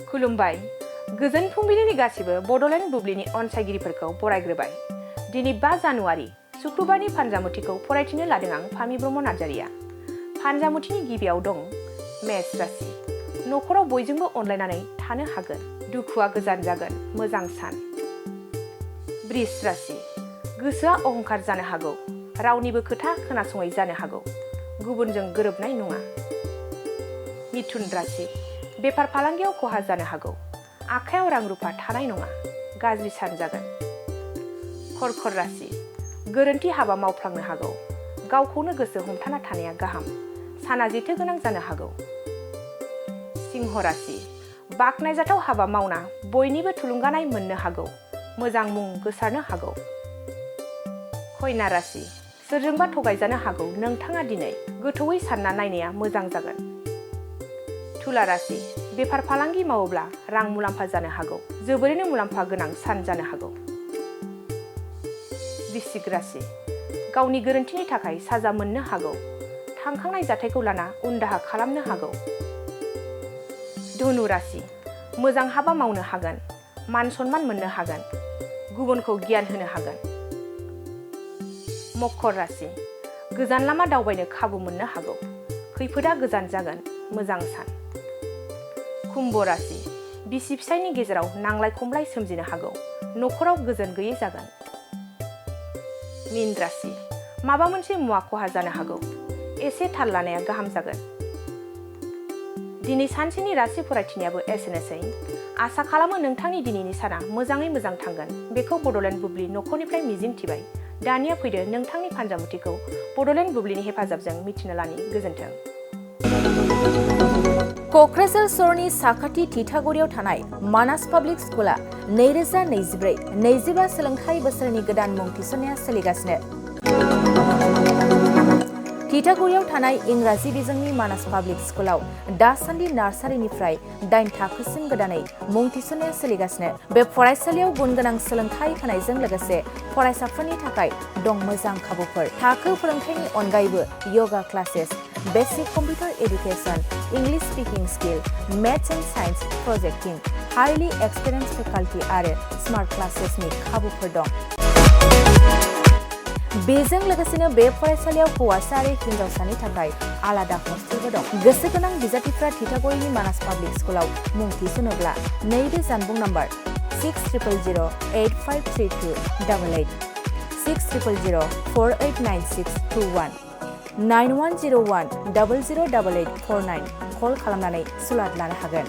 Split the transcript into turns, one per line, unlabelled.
खुलुमबाय गोजोन फुंबिलिनि गासिबो बड'लेण्ड बुब्लिनि अनसायगिरिफोरखौ बरायग्रोबाय। दिनै 5 जानुवारि शुक्रबारनि फानजामुथिखौ फरायथिनो लादों आं फामि ब्रह्म नार्जारिया। फानजामुथिनि गिबियाव दं मेष राशि। नखराव बयजोंबो अनलायनानै थानो हागोन। दुखुआ गोजान जागोन, मोजां सान। बृष राशि। गोसोआ अहंकार जानो हागौ। रावनिबो खोथा खोनासङै जानो हागौ। गुबुनजों गोरोबनाय नङा। मिथुन राशि। बेफार फालांगियाव खहा जानो हागौ। आखायाव रां रुफा थानाय नङा। गाज्रि सान जागोन। कर्कट राशि। गोरोन्थि हाबा मावफ्लांनो हागौ। गावखौनो गोसो हमथाना थानाया गाहाम। साना जेथो गोनां जानो हागौ। सिंह राशि। बाखनायजाथाव हाबा मावना बयनिबो थुलुंगानाय मोननो हागौ। मोजां मुं गोसारनो हागौ। कन्या राशि। सोरजोंबा थगायजानो हागौ। नोंथाङा दिनै गोथौयै सानना नायनाया मोजां जागोन। तुला राशि। बेफार फालांगि मावोब्ला रां मुलाम्फा जानो हागौ। जोबोरैनो मुलाम्फा गोनां सान जानो हागौ। वृश्चिक राशि। गावनि गोरोन्थिनि थाखाय साजा मोननो हागौ। थांखांनाय जाथायखौ लाना उनदाहा खालामनो हागौ। धनु राशि। मोजां हाबा मावनो हागोन। मान सनमान मोननो हागोन। गुबुनखौ गियान होनो हागोन। मकर राशि। गोजान लामा दावबायनो खाबु मोननो हागौ। खैफोदा गोजान जागोन, मोजां सान। कुम्भ राशि। बिसि फिसायनि गेजेराव नांलाय खमलाय सोमजिनो हागौ। नखराव गोजोन गैयै जागोन। मीन राशि। माबा मोनसे मुवा खहा जानो हागौ। एसे थाल लानाया गाहाम जागोन। दिनै सानसेनि राशि फरायथिनायाबो एसेनोसै। आसा खालामो नोंथांनि दिनैनि साना मोजाङै मोजां थांगोन। बेखौ बड'लेण्ड बुब्लि नखरनिफ्राय मिजिंथिबाय। दानिया फैदो नोंथांनि फानजामुथिखौ बड'लेण्ड बुब्लिनि हेफाजाबजों मिथिनो लानि। गोजोन्थों।
क'क्राझार सहरनि साखाथि थिथागुरियाव थानाय मानास पाब्लिक स्कुला 2024-25 सोलोंथाइ बोसोरनि गोदान मुं थिसननाया सोलिगासिनो। थिथागुरियाव थानाय इंराजि बिजोंनि मानास पाब्लिक स्कुलाव दासान्दि नार्सारिनिफ्राय 8 थाखोसिम गोदानै मुं थिसननाया सोलिगासिनो। बे फरायसालियाव गुनगोनां सोलोंथाइ होनायजों लोगोसे फरायसाफोरनि थाखाय दं मोजां खाबुफोर। थाखो फोरोंथायनि अनगायैबो yoga classes, basic computer education, English speaking skill, maths and science projecting, highly experience faculty आरो स्मार्ट क्लासेसनि खाबुफोर दं। बेजों लोगोसेनो बे फरायसालियाव हौवासा आरो हिन्जावसानि थाखाय आलादा हस्टेलबो दं। गोसो गोनां बिजाथिफ्रा थिथागुरिनि मानास पाब्लिक स्कुलाव मुं थिसनोब्ला नैबे जानबुं नम्बर 6000853288 6000489621 9101008849 कल खालामनानै सुलाद लानो हागोन।